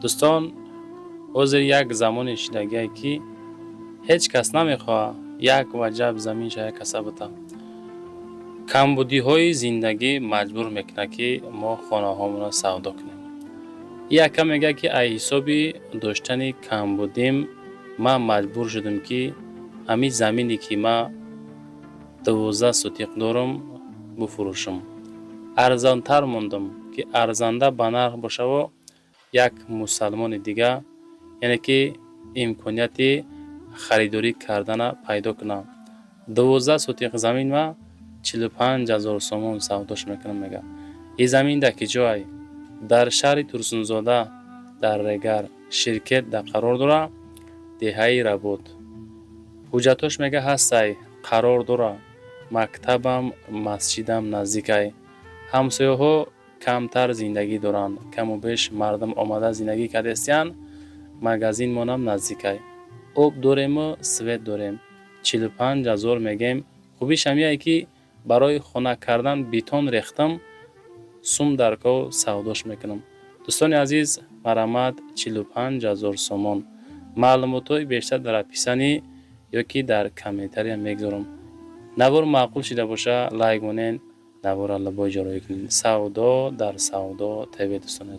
Дӯстон, ҳозир як замоне шидагие, ки ҳеҷ кас намехоҳад як ваҷаб заминша як каса бита. Камбудиҳои зиндагӣ маҷбур мекунад, ки мо хонаҳомонро савдо кунем. Яка мегӯяд, ки аз ҳисоби доштани камбудим ман маҷбур шудам, ки ҳамин замине, ки ман 12 сотиқ дорам, бифурӯшам. Арзонтар мондам, ки арзанда ба нарх бошаво, як мусалмони дига, яъне ки имконияти харидорӣ кардана пайдо кунам. 12 сотиқ замин ма 45 000 сомон савдош мекунам, мегӯяд. Ин замин дар ки ҷой? Дар шаҳри Турсунзода, дар Регар, Ширкет дар қарор дорад, деҳаи Работ. Ҳуҷҷатҳош, мега, ҳастай, қарор дора, мактабам, масҷидам наздикай. Ҳамсояҳо камтар зиндагӣ доранд, каму беш мардум омада зиндагӣ кардестиянд, магазинмонам наздикай. Об дорему свет дорем. 45 000 мегем. Хубиш ҳамияе, ки барои хона кардан бетон рехтам, сум дар кор, савдош мекунам. Дӯстони азиз, марҳамат, 45 000 сомон. Маълумотҳои бештар дар описание ё ки дар комментария мегузорам. Навор маъқул шида боша, лайк монед, наворро лабои ҷо роӣ кунед. Савдо дар Савдо ТВ, дӯстони азиз.